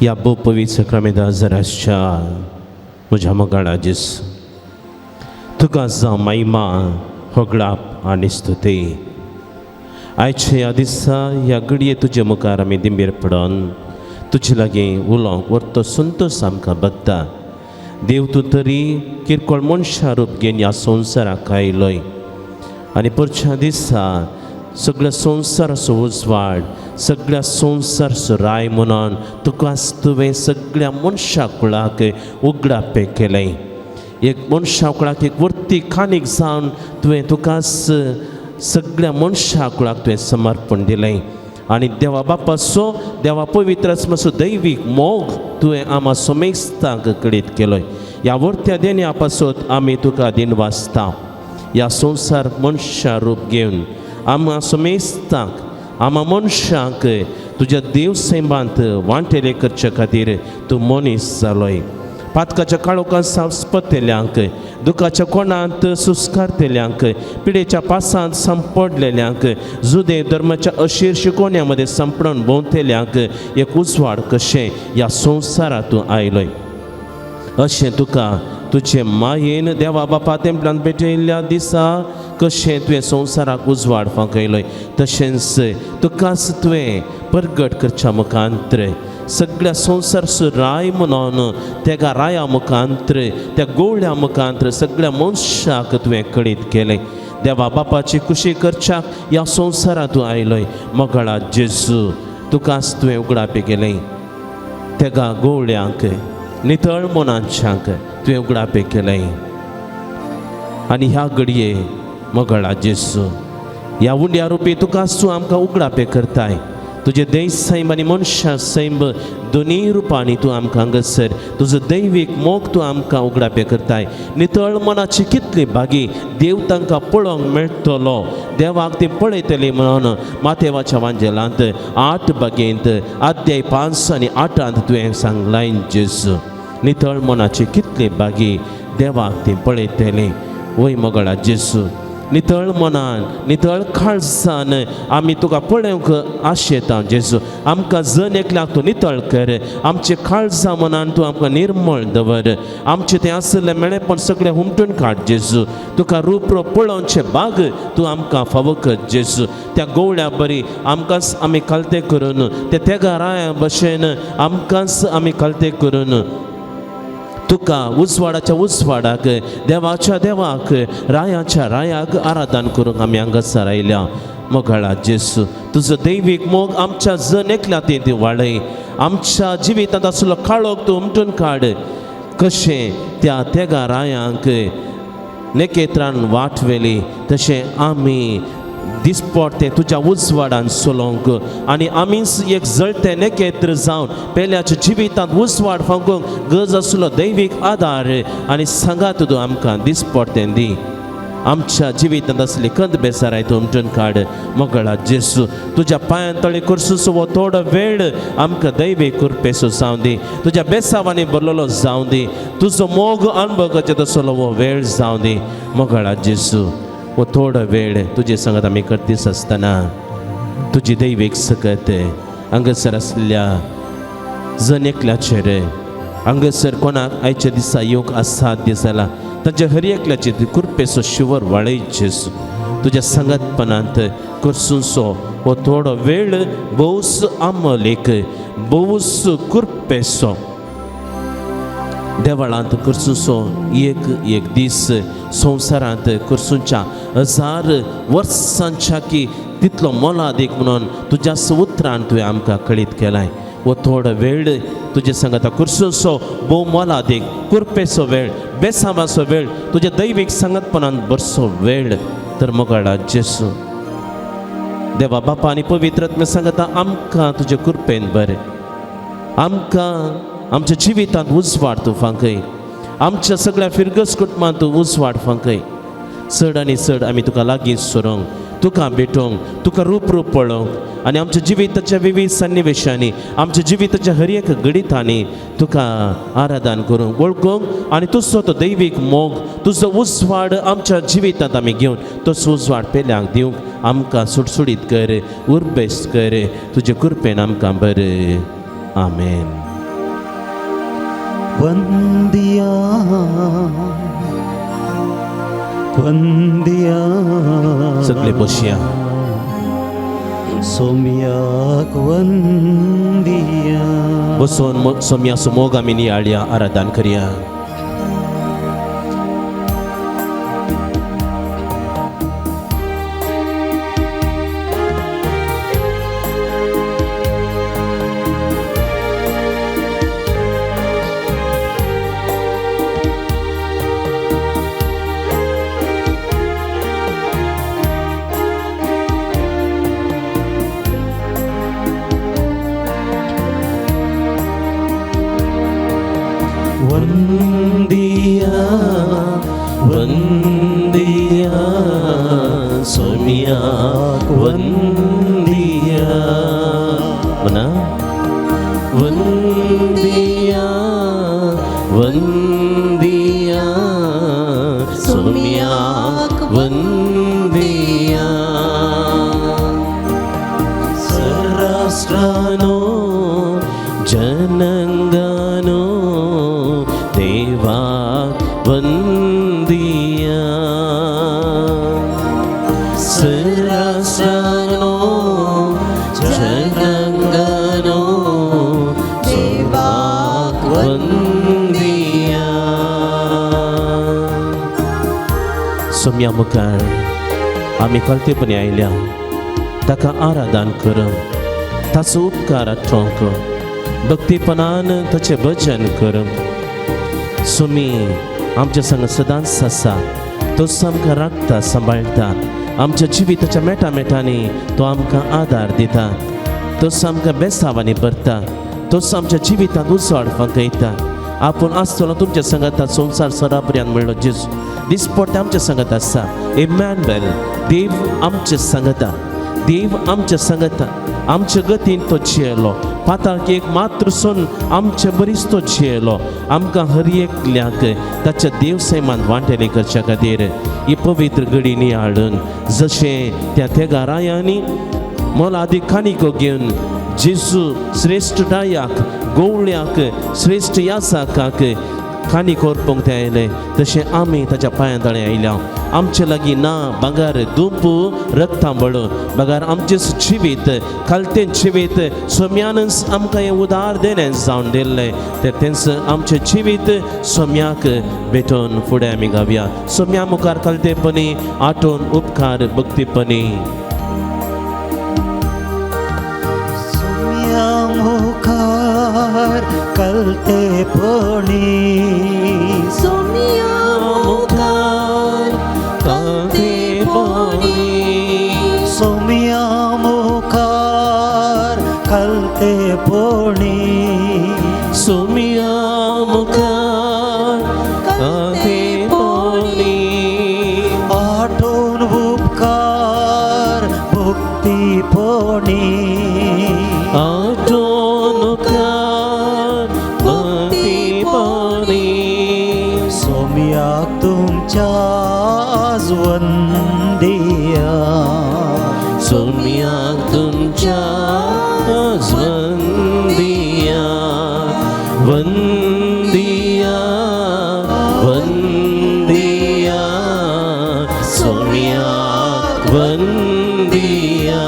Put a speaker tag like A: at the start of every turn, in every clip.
A: ह्या भोव पवित्र साक्रामेंता जरासच्या म्हज्या मोगाळा जेजू, तुका जावं महिमा, होगळाप आनी स्तुती. आयच्या ह्या दिसा ह्या घडये तुजे मुखार आमी दिंबेर पडोन तुजे लागीं उलोवंक व्हरतो संतोश आमकां बगता. देव, तूं तरी किरकोळ मनशा रूप घेवन ह्या संवसाराक आयलोय आनी परच्या दिसा सगळ्या संवसाराचो उजवाड, सगळ्या संवसाराचो राय म्हणून तुका तुवें सगळ्या मनशा कुळाक उगडापें केलें. एक मनशा कुळाक एक वर्ती खाणीक जावन तुवें तुकाच सगळ्या मनशा कुळाक तुवें समर्पण दिलें आनी देवा बापाचो, देवा पवित्र आत्माचो दैवीक मोग तुवें आमा समेस्तांक कळीत केलोय. ह्या वर्त्या देण्या पासत आमी तुका दिन वाचता. ह्या संवसार मनशा रूप घेवन आमा समेस्तांक, आमा मनशांक तुज्या देव सैमांत वांटेले करचे खातीर तूं मनीस जालोय. पातकाच्या काळोखांत सांसपतल्यांक, दुखाच्या कोणांत सुस्कारतल्यांक, पिडेच्या पासांत सांपडलेल्यांक, जुदे धर्माच्या अशीर शिकोवण्या मदें सांपडून भोंवतल्यांक एक उजवाड कशें ह्या संवसारांत तूं आयलोय. अशें तुका तुजे मायेन देवा बापा तेंपलान भेटयल्ल्या दिसा कशें तुवें संवसाराक उजवाड फांकयलोय, तशेंच तुकाच तुवें परगट करच्या मुखांत्र सगळ्या संवसार राय म्हणून तेगा राया मुखांत्र, त्या गोवळ्या मुखांत्र सगळ्या मनशाक तुवें कळीत केलें. देवा बापाची खुशी करच्याक ह्या संवसारांत तूं आयलोय. मोगाळा जेजू, तुकाच तुवें उगडापें केलें. तेगा गोवळ्यांक, नितळ मनांच्यांक तुवें उगडापें केलें. आनी ह्या घडये मोगाळा जेजू, ह्या उंड्या रुपी तुकाच तूं आमकां उगडापें करताय. तुजें दैव सैम आनी मनशां सैम दोनूय रुपांनी तूं आमकां हांगासर तुजो दैवीक मोग तूं आमकां उगडापें करताय. नितळ मनाची कितली भागी, देव तांकां पळोवंक मेळटलो, देवाक ती पळयतली म्हणून मातेवाच्या वांजेलांत 8 बागेंत अध्याय 5 आनी 8 तुवें सांगलाय जेजू. नितळ मनाची कितली भागी, देवाक ती पळयतली. वय मोगाळा जेजू, नितळ मनान, नितळ काळजान आमी तुका पळोवंक आशेता जेजू. आमकां जण एकल्याक तूं नितळ कर. आमचे काळजा मनान तूं आमकां निर्मळ दवर. आमचें तें आशिल्लें मेळेपण सगळें हुमटून काड जेजू. तुका रूप पळोवचें बाग तूं आमकां फावो कर जेजू. त्या गोवळ्या बरी आमकांच आमी खालते करून, त्या तेगा राया भशेन आमकांच आमी खालते करून तुका उजवाडाच्या उजवाडाक, देवाच्या देवाक, रायाच्या रायाक आराधन करूंक आमी हांगासर आयल्या. मोगाळा जेजू, तुजो दैवीक मोग आमच्या जण एकल्या ती वाडय. आमच्या जिवितांत आसलो काळोख तूं उमटून काड. कशें त्या तेगा रायांक नेकेत्रान वाट व्हेली, तशें आमी दिसपडते तुज्या उजवाडान चलोवंक आनी आमीच एक जळते नेकेत्र जावन पेल्याच्या जिवितांत उजवाड फांकूंक गरज आसलो दैवीक आदार आनी सांगात तूं आमकां दिसपडतें दी. आमच्या जिवितांत आसली कंद बेसाराय तूं उमटून काड. मोगाळा जेजू, तुज्या पांयां तळे करसो हो थोडो वेळ आमकां दैवीक कृपेचो जावं दी. तुज्या बेसावांनी भरलेलो जावं दी. तुजो मोग अणभवाचें तसलो हो वेळ जावं दी. मोगाळा जेजू, हो थोडो वेळ तुजे सांगात आमी करतीस आसतना तुजी दैवीक सकत हांगासर आसल्या जण एकल्याचेर, हांगासर कोणाक आयच्या दिसा येवंक असाध्य जाला तांच्या हर एकल्याचे कृपेचो शिवर वाळय जेजू. तुज्या सांगातपणांत करसुंचो हो थोडो वेळ भोवस आमलेक, भोवस कृपेचो. देवळांत करसुंचो एक एक दीस संवसारांत करसुंच्या 1000 वर्सांच्या की तितलो मोलादीक म्हणून तुज्या उतरान तुवें आमकां कळीत केलाय. हो थोडो वेळ तुजे सांगाता करसुंचो भोव मोलादीक कृपेचो वेळ, बेसावाचो वेळ, तुज्या दैवीक सांगातपणान बरसो वेळ. तर मोगाळा जेजू, देवा बापा आनी पवित्र आत्म्या सांगाता आमकां तुजे कृपेन बरें, आमकां आमच्या जिवितांत उजवाड तूं फांकय. आमच्या सगळ्या फिरगस कुटुंबांत तूं उजवाड फांकय. चड आनी चड आमी तुका लागीं सरोंक, तुका भेटोवंक, तुका रूप रूप पळोवंक आनी आमच्या जिविताच्या विविध सन्निवेशांनी, आमच्या जिविताच्या हर एक घडितांनी तुका आराधन करूंक, वळखूंक आनी तुजो तो दैवीक मोग, तुजो उजवाड आमच्या जिवितांत आमी घेवन तसो उजवाड पेल्यांक दिवंक आमकां सुटसुटीत कर, उर्बेस्त कर. तुजे कृपेन आमकां बरें. आमेन.
B: वंदिया वंदिया
A: सगळे बसया.
B: सोम्याक वंदिया.
A: बसून सोम्याचो मोग आमी नियाळया, आराधन करया. वंदिया वंदिया सोम्याक वंदिया. म्हणा वंदिया वंदिया सोम्याक वंदिया. सराष्ट्रानो जनंगानो देवाक वंदिया. सराष्ट्रानो जनंगानो देवाक वंदिया. सोम्या मुखार आमी कळतेपणी आयल्या, ताका आराधन कर, ताचो उपकार आठोवंक, भक्तीपणान ताचें भजन कर. सुमी आमच्या संग सदांच आसा, तो आमकां राखता, सांबाळटा. आमच्या जिविताच्या मेटा मेटांनी तो आमकां आदार दिता, तो आमकां बेसावांनी भरता, तो आमच्या जिवितांत उजवाड फांकयता. आपूण आसतलो तुमच्या संगात संवसार सरापर्यंत म्हणलो जेजू दिसपट्टे आमच्या संगात आसा. इमॅन्युएल, देव आमच्या संगता, देव आमच्या संगता. आमच्या गतीन तो जियेलो, पाताळकी एक मात्र सून आमचे बरीच तो जियेलो. आमकां हर एकल्याक ताच्या देव सैमान वांटेले करच्या खातीर ही पवित्र घडी नियाळून जशें त्या तेगा रायांनी मोलादीक कानिको घेवन जेजू श्रेश्ठ डायाक गोवळ्याक श्रेश्ठ यासाकाक कानी कोरपूंक ते आयले, तशें आमी ताच्या पांयां तळे आयल्या. आमचे लागीं ना बगार दुंपू रक्तांबळ, बगार आमचें जिवीत खालतें जिवीत सोम्यानच आमकां हें उदार देणें जावन दिल्लें, तर तेंच आमचें जिवीत सोम्याक भेटोवन फुडें आमी गावया. सोम्या मुखार खालतेपणी आठोवन उपकार भक्तीपणी.
B: सोम्या मुखार कलतेपणी,
C: सोम्या मुखार कलतेपणी,
B: सोम्या मुखार कलतेपणी,
A: सोम्या मुखार कलतेपणी,
B: आठवण उपकार भक्तीपणी,
A: आठवण उपकार भक्तीपणी.
B: सोम्याक तुमच्या वंदिया,
A: सोम्याक तुमच्या वंदिया. वंदिया वंदिया सोम्याक वंदिया.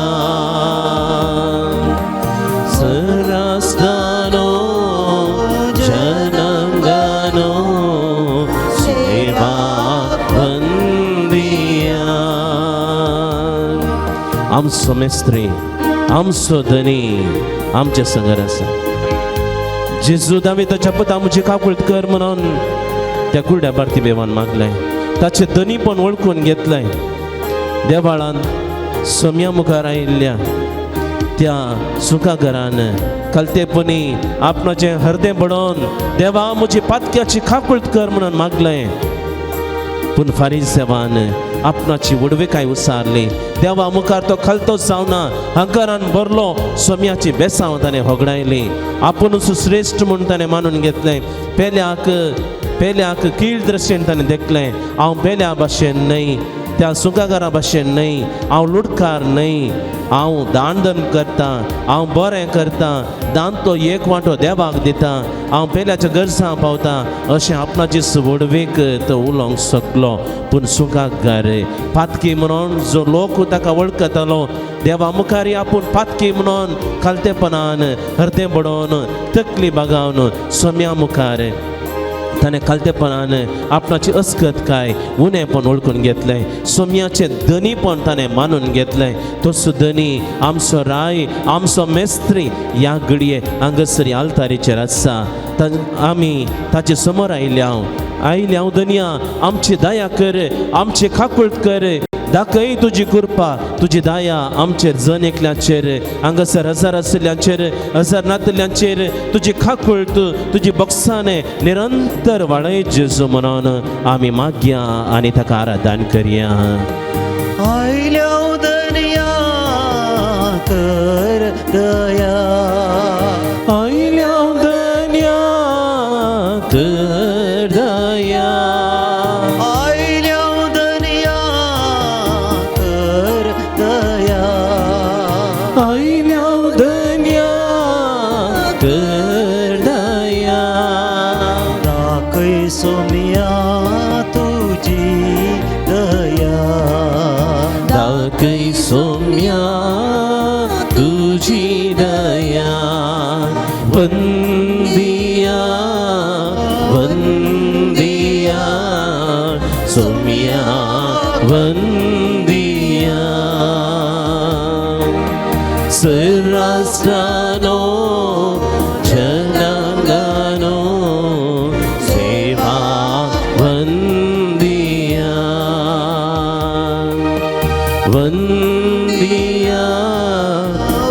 A: सरास्तानो जनंगानो सेवा वंदिया. आमचो मेस्त्री, आमचो धनी आमच्या संगर आसा. जेजू दाविताच्या पुता म्हजी काकूळत कर म्हणून त्या कुड्या बार्तिबेवान मागलें, ताचें धनीपण वळखून घेतलें. देवाळान सोम्या मुखार आयिल्ल्या त्या सुखाघरान कलतेपणी आपणाचें हरदें बडोवन देवा म्हजी पातक्याची काकूळत कर म्हणून मागलें. पूण फारीसेवान आपणाची व्हडविकाय उसारली. देवा मुखार तो खलतोच जावना, हंकारान भरलो. सोम्याची बेसांव ताणें होगडायली. आपुणूच श्रेश्ठ म्हूण ताणें मानून घेतलें. पेल्याक पेल्याक कीळ दृश्टीन ताणें देखलें, हांव पेल्या भाशेन न्हय. त्या सुंकागारा भाशेन न्हय, हांव लुटकार न्हय, हांव दान धर्म करतां, हांव बरें करतां, दान तो एक वांटो देवाक दिता, हांव पेल्याच्या गरजां पावता अशें आपणाची व्हडवीक तो उलोवंक शकलो. पूण सुंकागार पातकी म्हणून जो लोक ताका वळखतालो, देवा मुखार आपूण पातकी म्हणून खालतेपणान हरतें बडोवन तकली बागावन सोम्या मुखार ताणें खालतेपणान आपणाची अस्कत काय उणेपण वळखून घेतलें, सोम्याचें धनीपण ताणें मानून घेतलें. तसो धनी आमचो राय, आमचो मेस्त्री ह्या घडये हांगासर आल्तारीचेर आसा. आमी ताचे समोर आयल्या आयल्या धनया, आमची दया कर, आमची खाकूळ कर, दाखय तुजी कृपा, तुजी दया आमचेर जण एकल्याचेर, हांगासर हजार आशिल्ल्यांचेर, हजार नातल्यांचेर तुजी खाकूळ, तुजी बक्षाने निरंतर वाडय जेजू म्हणून आमी मागया आनी ताका आराधन करया.
B: आयल्या दर्या कर दया,
A: आयल्या दर्या कर दया,
B: आयल्या दर्या कर दया,
A: आयल्या दर्या कर दया,
B: दाखय सोम्या तुजी दया,
A: दाखय सोम्या तुजी दया. वंदिया वंदिया सोम्या वंदिया, सराष्ट्रानो जनांगानो सेवा वंदिया, वंदिया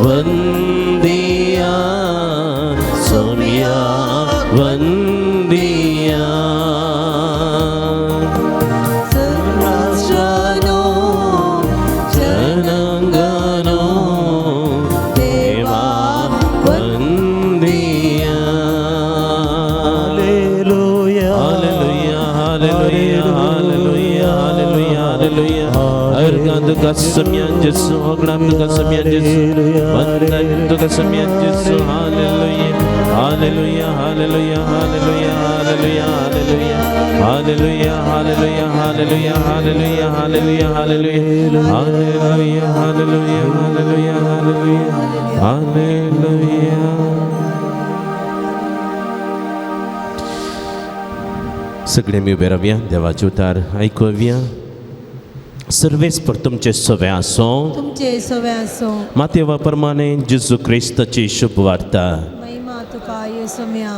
A: वंदिया सोम्या वंदिया,
C: राष्ट्रानो
A: जनांगानो देवा वंदिया.
B: Hallelujah,
A: hallelujah, hallelujah, hallelujah, hallelujah, hallelujah. अर्गां तुका सम्यान जेसू, होगडां तुका सम्यान जेसू, वंदन तुका सम्यान जेसू. Hallelujah, hallelujah, hallelujah, hallelujah, hallelujah, hallelujah, hallelujah, hallelujah, hallelujah, hallelujah, hallelujah, hallelujah, hallelujah, hallelujah, hallelujah, hallelujah. सगळे मी उबे रावया, देवाचे उतार आयकुया. सर्वेस पर तुमचे सवे आसो,
C: तुमचे सवे आसो.
A: मातेवा प्रमाणे जेजू क्रिस्ताची शुभ वार्ता.
C: महिमा तुका येसुम्या.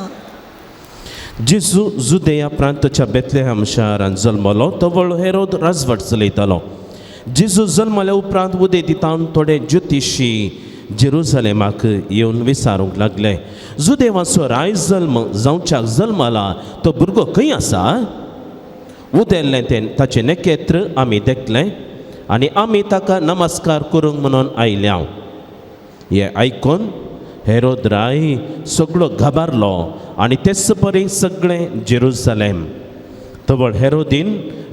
A: जेजू जुदेया प्रांताच्या बेथलेहम शहरांत जल्मलो. तवळ हेरोद राजवट चलयतालो. जेजू जल्मल्या उपरांत उदेंती थोडे ज्योतिशी जेरुजलेमाक येवन विचारूंक लागले, जुदेवाचो राय जल्म जावच्याक जल्मला तो भुरगो खंय आसा? उदेल्लें तें ताचें नखेत्र आमी देखलें आनी आमी ताका नमस्कार करूंक म्हणून आयल्या. हें आयकून हेरोद राय सगळो घाबारलो आनी तेच परी सगळें जेरुजलेम. तवळ हेरोदीन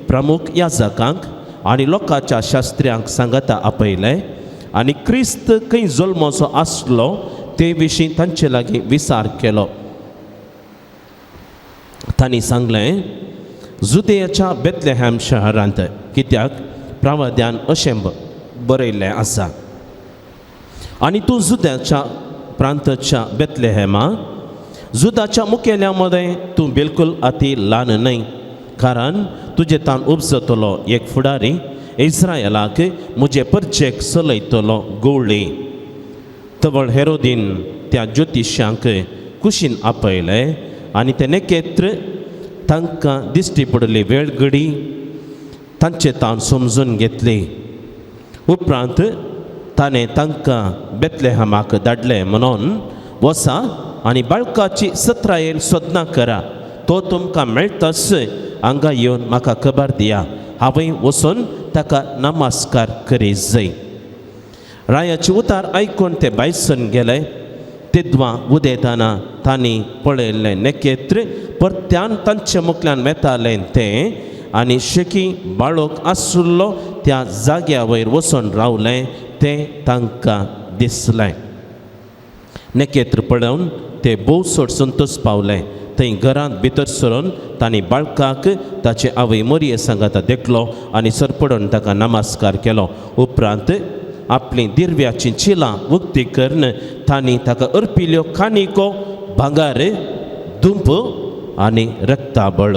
A: प्रमुख याजकांक आनी लोकांच्या शास्त्र्यांक सांगाता आपयलें आनी क्रिस्त खंय जल्माचो आसलो ते विशीं तांचे लागीं विचार केलो. तांणी सांगलें, जुदेयाच्या बेथलेहम शहरांत, कित्याक प्रावद्यान अशें बरयल्लें आसा, आनी तूं जुद्याच्या प्रांताच्या बेथलेहमा जुदाच्या मुखेल्या मदें तूं बिलकुल अती ल्हान न्हय, कारण तुजे तान उपजतलो एक फुडारी इस्रायलाक म्हजे परचेक चलयतलो गवळी. तवळ हेरोदीन त्या ज्योतिशांक कुशीन आपयले आनी ते नखेत्र तांकां दिश्टी पडली वेळ घडी तांचे तान समजून घेतली. उपरांत ताणें तांकां बेथलेहमाक धाडलें म्हणून वसा आनी बाळकाची सत्रायेन सोदनां करा, तो तुमकां मेळटाच हांगा येवन म्हाका खबर दिया, हांवूय वचून ताका नमस्कार करी जाय. रायाची उतार आयकून ते भायसून गेले. तेद्वां उदेताना तांणी पळयल्लें नखेत्र परत्यान तांच्या मुखल्यान वेतालें तें आनी शेकी बाळक आसुल्लो त्या जाग्या वयर वचून रावलें तें तांकां दिसलें. नखेत्र पळोवन ते भोव चड संतोश पावले. थंय घरांत भितर सरून तांणी बाळकाक ताचे आवय मोरये सांगाता देखलो आनी सरपडून ताका नमस्कार केलो. उपरांत आपलीं दिरव्याचीं चिलां उक्ती करून तांणी ताका अर्पिल्यो कानिको, भांगार, दुंप आनी रक्ताबळ.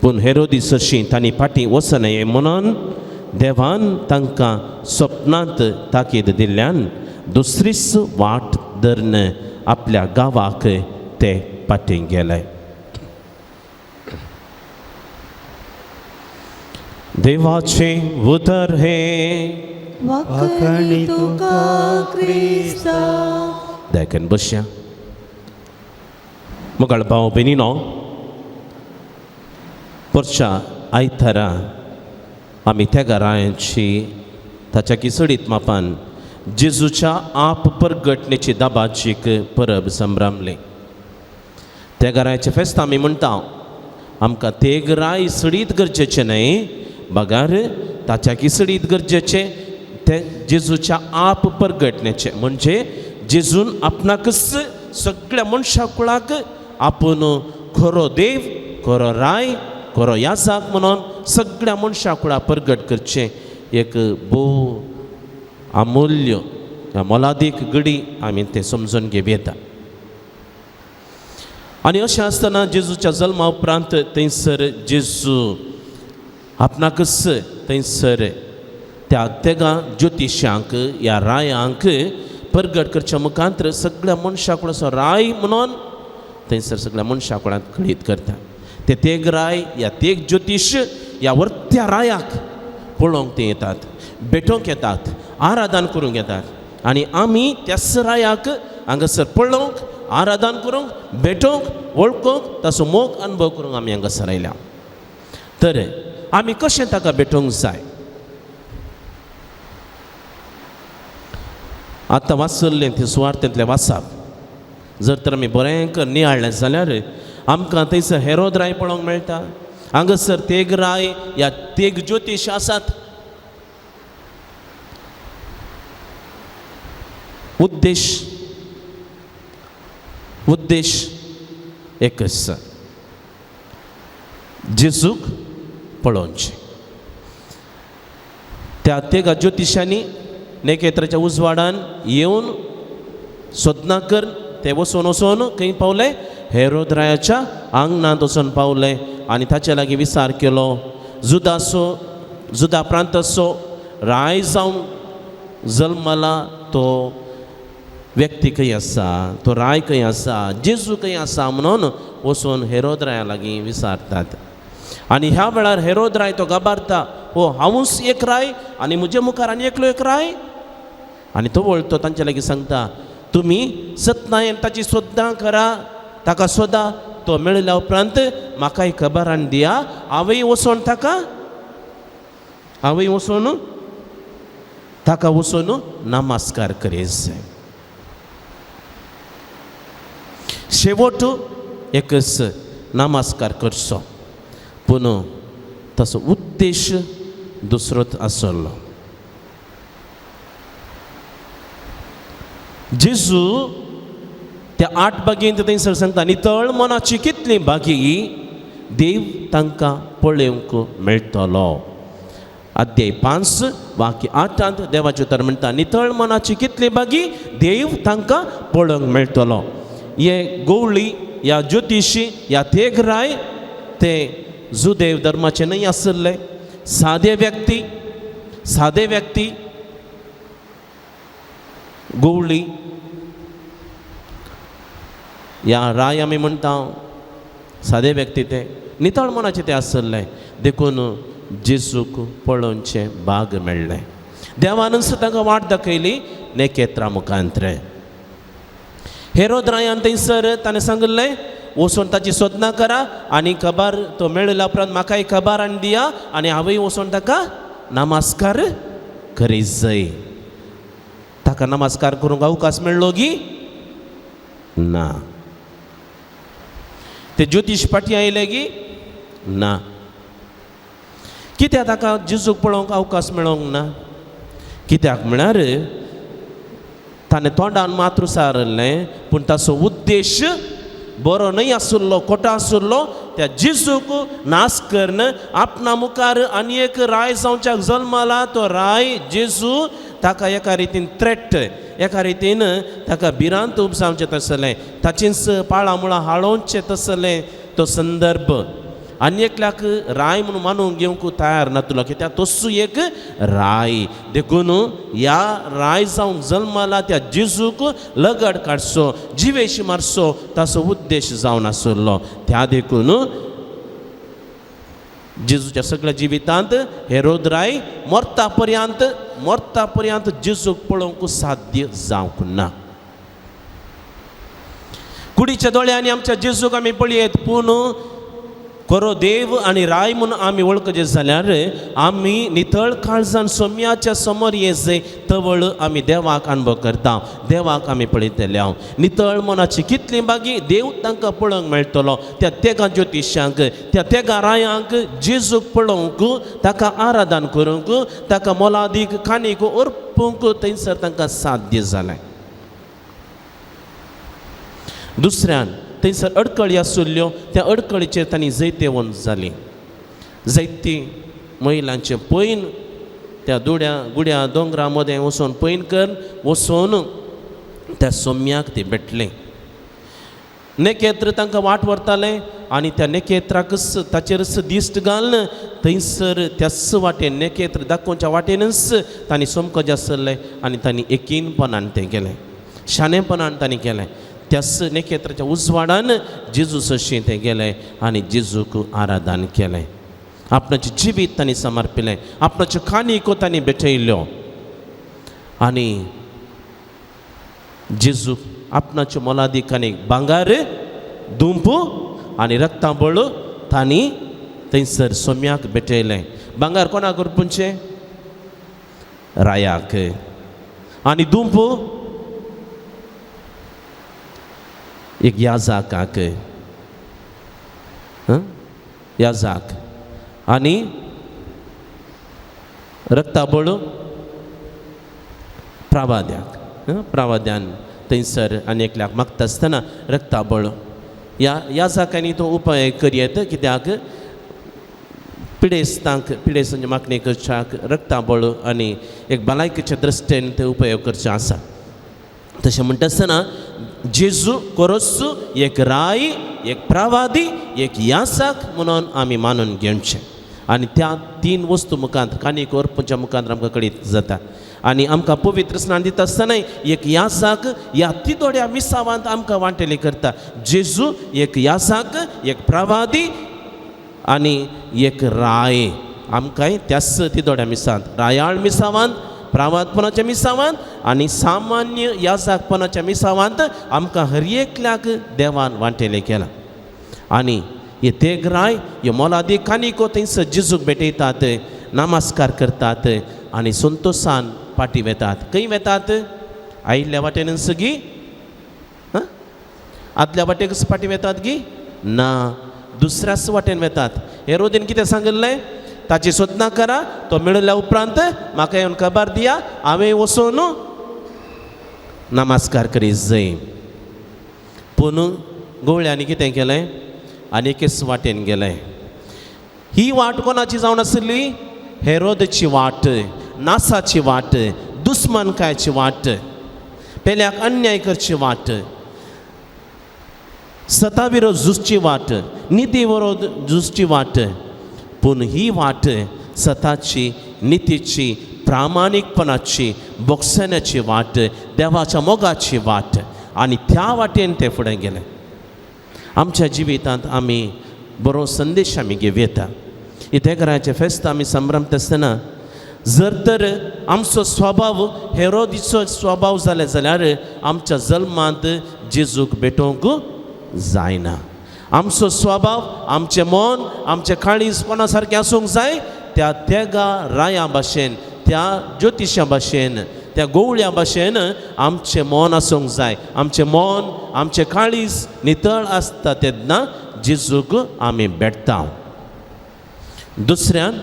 A: पूण हेरोदीस अशीं तांणी फाटीं वचनये म्हणून देवान तांकां सपनांत ताकीद दिल्ल्यान दुसरीच वाट धरून आपल्या गांवाक ते फाटीं गेले. देवाचें उतर हें
C: वाखाणी तुका क्रिस्ता.
A: देखून बसया. मोगाळ भाव भयणीनो, परच्या आयतारा आमी तेगारायांची ताच्या किसडीत मापान जेजूच्या आप परगटणेची दाबाचीक परब संभ्रमली. तेगारायाचें फेस्त आमी म्हणटा. आमकां तेगराय सडीत गरजेचें न्हय, बगार ताच्या किसडीत गरजेचें तें जेजूच्या आप परगटणेचें. म्हणजे जेजून आपणाकच सगळ्या मनशा कुळाक आपूण खरो देव, खरो राय, खरो याजाक म्हणून सगळ्या मनशा कुळा परगट करचें एक भोव अमूल्य मोलादीक घडी आमी तें समजून घेवं येता. आनी अशें आसतना जेजूच्या जल्मा उपरांत थंयसर जेजू आपणाकच थंयसर त्या तेगां ज्योतिशांक ह्या रायांक परगट करच्या मुखांतर सगळ्या मनशा कुळाचो राय म्हणून थंयसर सगळ्या मनशा कुळांत कळीत करता. ते तेग राय या तेग ज्योतीश ह्या वर्त्या रायाक पळोवंक ते येतात, भेटोवंक येतात, आराधन करूंक येतात. आनी आमी त्याच रायाक हांगासर पळोवंक, आराधन करूंक, भेटोवंक, वळखूंक, ताचो मोग अनुभव करूंक आमी हांगासर आयल्या. तर आमी कशें ताका भेटोवंक जाय? आतां वाचल्लें तें सुवार्थेंतलें वाचप जर तर आमी बरें कर नियाळ्ळें जाल्यार आमकां थंयसर हेरोद राय पळोवंक मेळटा. हांगासर तेग राय या तेग ज्योतीश आसात. उद्देश उद्देश एकच, जेजूक पळोवचें. त्या तेगा ज्योतिशांनी नखेत्राच्या उजवाडान येवन सोदना कर ते वचोन वचोन खंय पावले? हेरोद रायाच्या आंगणांत वचोन पावले आनी ताचे लागीं विचार केलो, जुदासो जुदा प्रांताचो राय जावन जल्मला तो व्यक्ती खंय आसा, तो राय खंय आसा, जेजू खंय आसा म्हणून वचून हेरोद राया लागीं विचारतात. आनी ह्या वेळार हेरोद राय तो घाबरता, हो हांवूच एक राय आनी म्हजे मुखार आनी एकलो एक राय. आनी तो वळतो तांचे लागीं सांगता, तुमी सतनायन ताची सोदां करा, ताका सोदा, तो मेळिल्ल्या उपरांत म्हाकाय खबर हाडून दिया, हांवूय वचोन ताका, हांवूय वचोन ताका वचोन नमस्कार करीत जाय. शेवट एकच नमस्कार करचो, पूण ताचो उद्देश दुसरोच आसलो. जेजू त्या 8 बागेंत थंयसर सांगता, नितळ मनाची कितली बागी देव तांकां पळोवंक मेळटलो. अध्याय 5 वाक्य 8 देवाचें उतर म्हणटा, नितळ मनाची कितली बागी देव तांकां पळोवंक मेळटलो. हे गवळी या ज्योतिशी या तेगराय ते जुदेव धर्माचे न्हय आसले, सादे व्यक्ती, सादे व्यक्ती गवळी या राय आमी म्हणटा, सादे व्यक्ती ते नितळ मनाचे ते आसले. देखून जेजूक पळोवचें भाग मेळ्ळें. देवानूच तांकां वाट दाखयली नखेत्रा मुखांतरे. हेरोद रायान थंयसर ताणें सांगिल्लें, वचून ताची सोदना करा आनी खबर तो मेळिल्ल्या उपरांत म्हाकाय खबर हाडून दिया आनी हांवूय वचून ताका नमस्कार करीत जाय. ताका नमस्कार करूंक अवकाश मेळ्ळो गी ना? ते ज्योतीश पाटी आयले गी ना? कित्याक ताका जेजूक पळोवंक अवकाश मेळोंक ना? कित्याक म्हळ्यार ताणें तोंडान मात्र सारलें, पूण ताचो उद्देश बरो न्हय आशिल्लो, खोटो आशिल्लो. त्या जेजूक नाश करून आपणा मुखार आनी एक राय जावच्याक जल्मला तो राय जेजू ताका एका रितीन थ्रेट, एका रितीन ताका भिरांत उपजावचें तसलें, ताचींच पाळां मुळां हाळोवचें तसलें तो संदर्भ. आनी एकल्याक राय म्हणून मानूंक घेवंक तयार नातलो, कित्याक तसो एक राय. देखून ह्या राय जावंक जल्मला त्या जेजूक लगड काडचो, जिवेशी मारचो ताचो उद्देश जावन आशिल्लो. त्या देखून जेजूच्या सगळ्या जिवितांत हेरोद राय मरता पर्यंत, मरता पर्यंत जेजूक पळोवंक साध्य जावंक ना. कुडीच्या दोळ्यांनी आमच्या जेजूक आमी पळयत, पूण खरो देव आनी राय म्हूण आमी वळखचे जाल्यार आमी नितळ काळजान सोम्याच्या समोर येजय तवळ आमी देवाक अनुभव करता, देवाक आमी पळयतले. हांव नितळ मनाची कितली बागी देव तांकां पळोवंक मेळटलो. त्या तेगां ज्योतिशांक, त्या तेगां रायांक जेजूक पळोवंक, ताका आराधन करूंक, ताका मोलादीक काणीक अर्पूंक थंयसर तांकां साध्य जालें. दुसऱ्यान थंयसर अडकळी आशिल्ल्यो, त्या अडकळीचेर तांणी जैतेवंत जाली. जैती महिलांचें पयन त्या दुड्या गुड्या दोंगरा मदें वचून पयन कर वचून त्या सोम्याक ते भेटलें. नेकेत्र तांकां वाट व्हरतालें आनी त्या नेकेत्राकच ताचेरच दिश्ट घालून थंयसर त्याच वाटेन नेकेत्र दाखोवच्या वाटेनच तांणी सोमकज आसलें आनी तांणी एकीनपणान तें केलें, शाणेपणान तांणी केलें. त्याच नेकेत्राच्या उजवाडान जेजू सशीं तें गेलें आनी जेजूक आराधन केलें. आपणाचें जिवीत तांणी समर्पिलें, आपणाच्यो काणयो तांणी भेटयल्ल्यो आनी जेजूक आपणाच्यो मोलादीक काणीक भांगर, दुंपू आनी रक्ताबळ तांणी थंयसर सोम्याक भेटयलें. भांगर कोणाक करपुचें? रायाक. आनी दुंपू एक याजाकाक, याजाक. आनी रक्ताबळ प्रावाद्याक, प्रावाद्यान थंयसर आनी एकल्याक मागता आसतना रक्ताबळ ह्या याजाकांनी तो उपाय करयेत, कित्याक पिडेस्तांक पिडेस्तांची मागणी करच्याक रक्ताबळ आनी एक भलायकेच्या दृश्टीन ते उपयोग करचे आसा. तशें म्हणटा आसतना जेजू कोरोस एक राय, एक प्रावादी, एक यासाक म्हणून आमी मानून घेवचें आनी त्या तीन वस्तू मुखांत काणीक अर्पच्या मुखांत आमकां कळीत जाता. आनी आमकां पवित्र स्नान दिता आसतनाय एक यासाक ह्या तिदोड्या मिसावांत आमकां वांटेली करता. जेजू एक यासाक, एक प्रावादी आनी एक राय आमकांय त्याच तिदोड्या मिसांत, रायाळ मिसावांत, प्रावादपणाच्या मिसावांत आनी सामान्य याजाकपणाच्या मिसावांत आमकां हर एकल्याक देवान वांटेलें केलां. आनी हे तेग राय हे मोलादीक काणयो थंयसर जेजूक भेटयतात, नमस्कार करतात आनी संतोशान फाटीं वेतात. खंय वेतात? आयिल्ल्या वाटेन सगळी आदल्या वाटेकच फाटीं वेतात गी ना, दुसऱ्याच वाटेन वेतात. हेरोदीन कितें सांगिल्लें? ताची सोदना करा, तो मेळिल्ल्या उपरांत म्हाका येवन खबर दिया, हांवें वचून नमस्कार करीत जाय. पूण गवळ्यांनी कितें केलें? आनी एकेच वाटेन गेलें. ही वाट कोणाची जावन आशिल्ली? हेरोदची वाट, नासाची वाट, दुस्मानकायची वाट, पेल्याक अन्याय करची वाट, सता विरोध झुजची वाट, निती विरोध झुजची वाट. पूण ही वाट सताची, नितीची, प्रामाणीकपणाची, बोगसण्याची वाट, देवाच्या मोगाची वाट. आनी त्या वाटेन ते फुडें गेले. आमच्या जिवितांत आमी बरो संदेश आमी घेवयेता. इतेकराचें फेस्त आमी संभ्रमता आसतना जर तर आमचो स्वभाव हेरोदीचो स्वभाव जाले जाल्यार आमच्या जल्मांत जेजूक भेटोवंक जायना. आमचो स्वभाव, आमचें मन, आमचें काळीज कोणा सारकें आसूंक जाय? त्या तेगा राया भाशेन, त्या ज्योतिशा भाशेन, त्या गोवळ्या भाशेन आमचें मन आसूंक जाय. आमचें मन, आमचें काळीज नितळ आसता तेन्ना जेजूक आमी भेटता. दुसऱ्यान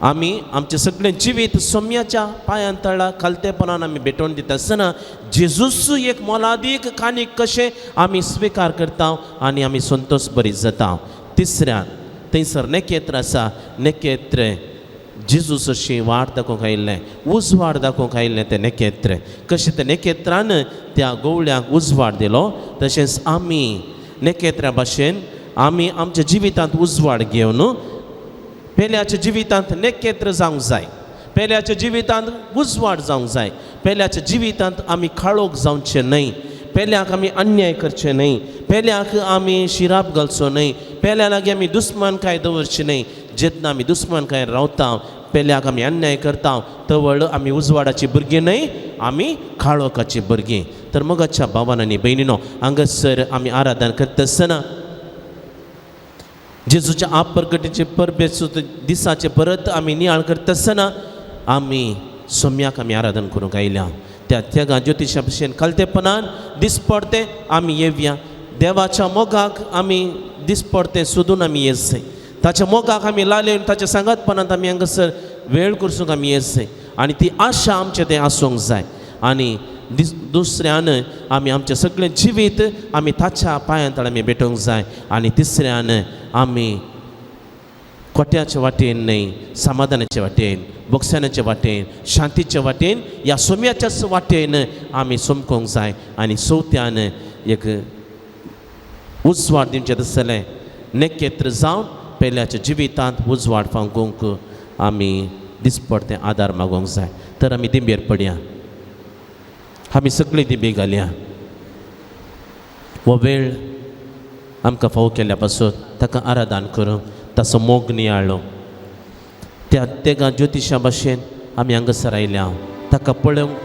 A: आमी आमचें सगळें जिवीत सोम्याच्या पांयां तळा खालतेपणान आमी भेटोवन दिता आसतना जेजूस एक मोलादीक कानीक कशें आमी स्विकार करता आनी आमी संतोश बरी जाता. तिसऱ्यान थंयसर नेकेत्र आसा. नेकेत्र जेजूस अशी वाट दाखोवंक आयिल्लें, उजवाड दाखोवंक आयिल्लें तें नेकेत्र. कशें तें नेकेत्रान त्या गोवळ्यांक उजवाड दिलो तशेंच आमी नेकेत्रा भाशेन आमी आमच्या जिवितांत उजवाड घेवन पेल्याच्या जिवितांत नेकेत्र जावंक जाय, पेल्याच्या जिवितांत उजवाड जावंक जाय, पेल्याच्या जिवितांत आमी काळोख जावचें न्हय, पेल्याक आमी अन्याय करचें न्हय, पेल्याक आमी शिराप घालचो न्हय, पेल्या लागीं आमी दुस्मानकाय दवरची न्हय. जेन्ना आमी दुस्मानकाय रावता, पेल्याक आमी अन्याय करता, तवळ आमी उजवाडाची भुरगीं न्हय, आमी काळोखाची भुरगीं. तर मोगाच्या भावान आनी भयणीनो, हांगासर आमी आराधन करता आसतना जेजूच्या आपप्रगटीचे परबेचो दिसाचे परत आमी नियाळ करता आसतना आमी सोम्याक आमी आराधन करूंक आयल्या. त्या त्यागा ज्योतिशा भशेन खालतेपणान दिसपडते आमी येवया. देवाच्या मोगाक आमी दिसपडते सोदून आमी येत जाय. ताच्या मोगाक आमी लालेवन ताच्या सांगातपणांत आमी हांगासर वेळ करसूंक आमी येत जाय आनी ती आशा आमचें तें आसूंक जाय. आनी दुसऱ्यान आमी आमचें सगळें जिवीत आमी ताच्या पांयां तळ आमी भेटोवंक जाय. आनी तिसऱ्यान आमी कोट्याचे वाटेन न्हय, समाधानाचे वाटेन, बोगसाण्याचे वाटेन, शांतीचे वाटेन, ह्या सोम्याच्याच वाटेन आमी समकोंक जाय. आनी चवथ्यान एक उजवाड दिवचें तसलें नेकेत्र जावन पेल्याच्या जिवितांत उजवाड फांकूंक आमी दिसपडतें आदार मागोवंक जाय. तर आमी दिंबेर पडया, आमी सगळीं दिंबी घालया. हो वेळ आमकां फावो केल्ल्या पासून ताका आराधन करूंक, ताचो मोग नियाळ्ळो. त्या तेगा ज्योतिशा भाशेन आमी हांगासर आयल्या, ताका पळोवंक,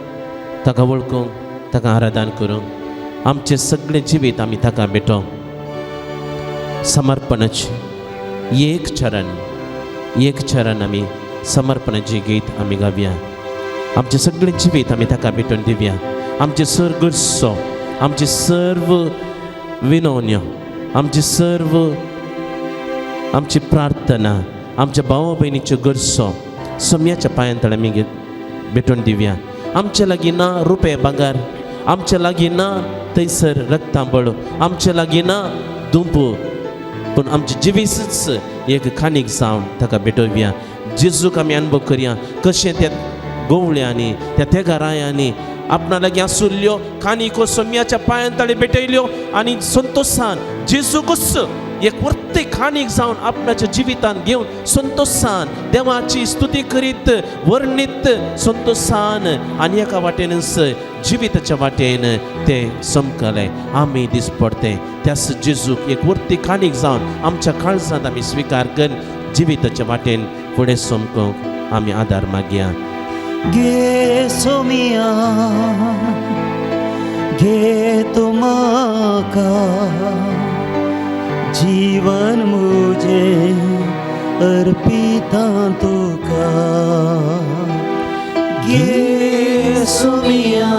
A: ताका वळखूंक, ताका आराधन करूंक. आमचें सगळें जिवीत आमी ताका भेटोवंक समर्पणाचें एक चरण, एक चरण आमी समर्पणाचें गीत आमी गावया. आमचें सगळें जिवीत आमी ताका भेटोवन दिवया. आमचें सर्व गरजो, आमचें सर्व विनवण्यो, आमचें सर्व आमची प्रार्थना, आमच्या भावा भयणीच्यो गरजो सोम्याच्या पांयां तळ आमी भेटोवन दिवया. आमचे लागीं ना रुपये भांगर, आमचे लागीं ना थंयसर रक्तांबळ, आमचे लागीं ना दुंपू, पूण आमचें जिवीतच एक खाणीक जावन ताका भेटोवया. जेजूक आमी अनुभव करया कशें त्या गोवळ्यांनी, त्या तेगारायांनी आपणा लागीं आसुल्ल्यो कानिको सोम्याच्या पांयां तळे भेटयल्यो आनी संतोशान जेजूकच एक वर्ते खाणीक जावन आपणाच्या जिवितांत घेवन संतोशान देवाची स्तुती करीत वर्णीत संतोशान आनी एका वाटेनच जिविताच्या वाटेन ते समकले. आमी दीस पडते त्याच जेजूक एक वर्ती खाणीक जावन आमच्या काळजांत आमी स्विकार करून जिविताच्या वाटेन फुडें समकोंक आमी आदार मागया.
B: घे सोमिया, घे तूं म्हाका, जीवन मुझे अर्पिता तुका. घे सोमिया,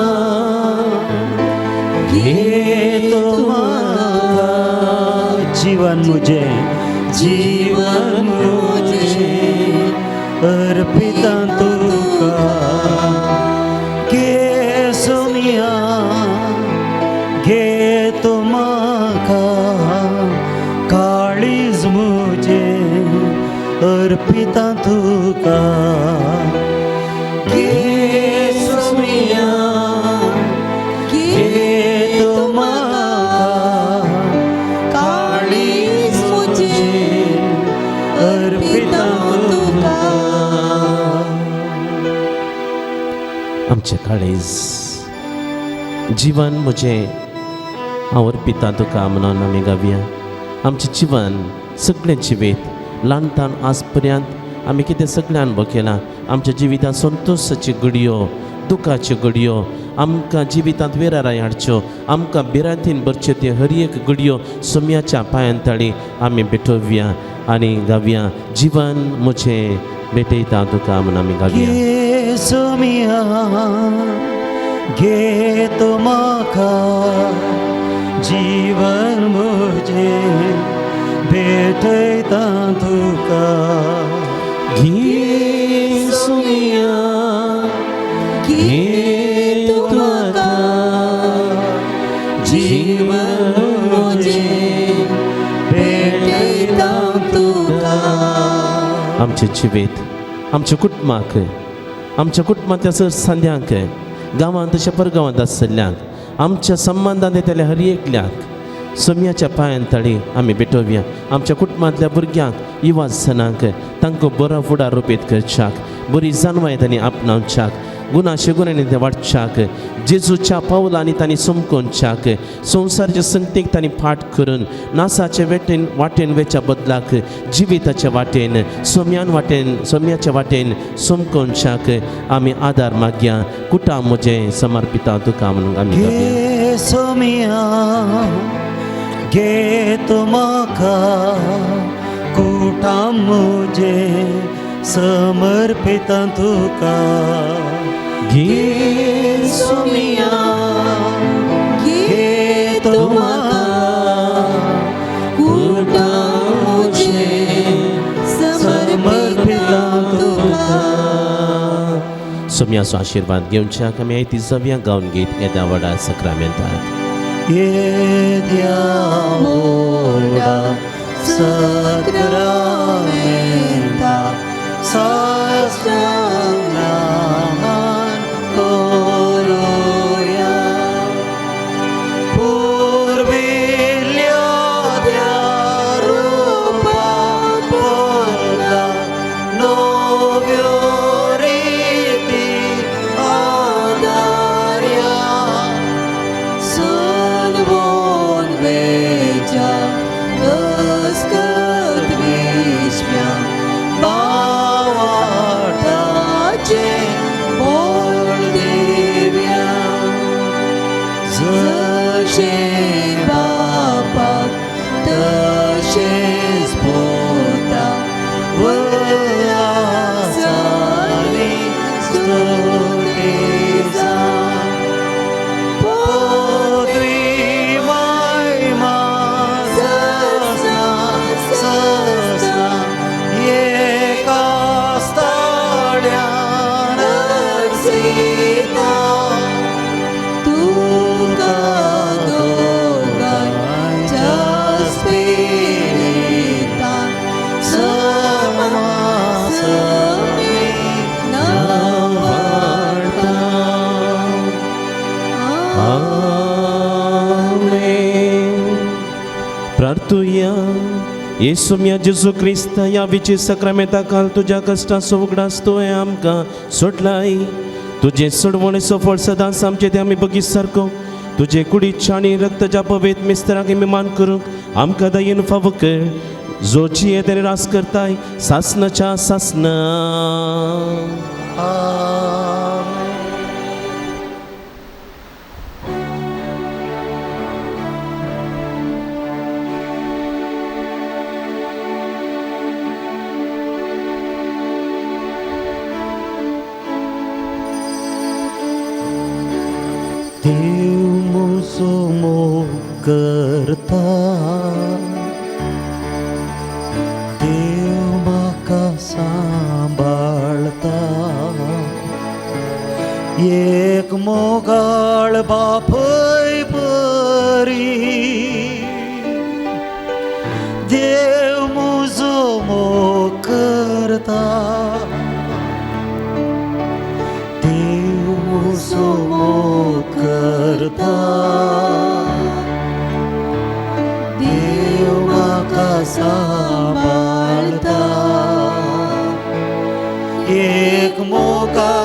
B: घे तूं म्हाका, जीवन मुझे, जीवन मुझे अर्पिता तुका. घे सोमिया, घे तूं म्हाका, काळीज मुझे अर्पिता तुका. घे सोमिया, घे तूं म्हाका, काळीज मुझे अर्पिता तुका.
A: आमचें काळीज जीवन म्हजें हांव अर्पिता तुका म्हणून आमी गावया. आमचें जीवन सगळें जिवीत ल्हानतान आज पर्यंत आमी कितें सगळें अनुभव केलां. आमच्या जिवितांत संतोशाच्यो घडयो, दुखाच्यो घडयो, आमकां जिवितांत वेराराय हाडच्यो, आमकां भिरांतीन भरच्यो त्यो हर एक घडयो सोम्याच्या पांयां तळी आमी भेटोवया आनी गावया. जीवन म्हजें भेटयता तुका म्हणून आमी गावया.
B: घे सोमिया, घे तूं म्हाका, जीवन मुझे भेटयता तुका.
A: घे सोमिया घे तूं म्हाका जीवन म्हजें
C: भेटयता तुका.
A: आमचें जिवीत आमच्या कुटुंबाक आमच्या कुटुंबांतल्या सर संद्यांक गांवांत तशें परगांवांत आसतल्यांक आमच्या संबंदान येतल्या हर एकल्याक सोम्याच्या पांयान तळी आमी भेटोवया. आमच्या कुटुंबांतल्या भुरग्यांक युवा जणांक तांकां बरो फुडार रोपीत करच्याक बरी जानवाय तांणी आपणावच्याक गुणाशे गुणांनी ते वाडच्याक जेजूच्या पावलांनी तांणी समकोनच्याक संवसाराच्या संगतीक तांणी फाट करून नासाचे वेटेन वाटेन वेच्या बदलाक जिविताच्या वाटेन सोम्यान वाटेन सोम्याच्या वाटेन समकोनच्याक आमी आदार मागया. कुटां म्हजें समर्पिता तुका म्हणून आमी गावया.
B: घे सोमिया घे तूं म्हाका कुटां म्हजें समर्पिता तुका.
A: घे सोमिया
C: घे तूं म्हाका कुटां म्हजें समर्पिता तुका.
A: सोम्याचो आशिर्वाद घेवच्याक आमी आयती जावया गावन गीत येद्या व्हडा सक्रामेंताक.
B: येद्या व्हडा सक्रामेंता साश्टांग नमन करुया. पुर्विल्ल्या त्या रुपा बदला नव्यो रिती आदार्या.
C: सलवोन वेच्या अस्कत विश्व्या भावार्थाचे बोल दिव्या. जशें बापाक तशेंच पुताक वआसानी स्तुती जावं.
B: पदवी महिमा सस्ना सस्ना एका स्थाड्यान अर्सिता.
C: तुका दोगांयच्या स्पिरितान समासमी नांवाडटा.
A: आमेन. प्रार्थुया. येसू म्या जेजू क्रिस्त ह्या विची सक्रामेंता काल तुज्या कश्टाचो उगडास तुवें आमकां सोडलाय. तुजें सोडवणेचो फळ सदांच आमचें तें आमी बगीत सारको तुजे कुडीच्या आनी रक्ताच्या पवित्र मिस्तराक आमी मान करूंक आमकां दयेन फावो कर. जो जिये तेणे रास करताय सासनाच्या सासना.
B: आमेन. देव म्हजो मोग करता देव म्हाका सांबाळता एक मोगाळ बापय बरी देव म्हजो मोग करता देव म्हजो मोग करता देव म्हाका सांबाळता एक मोगाळ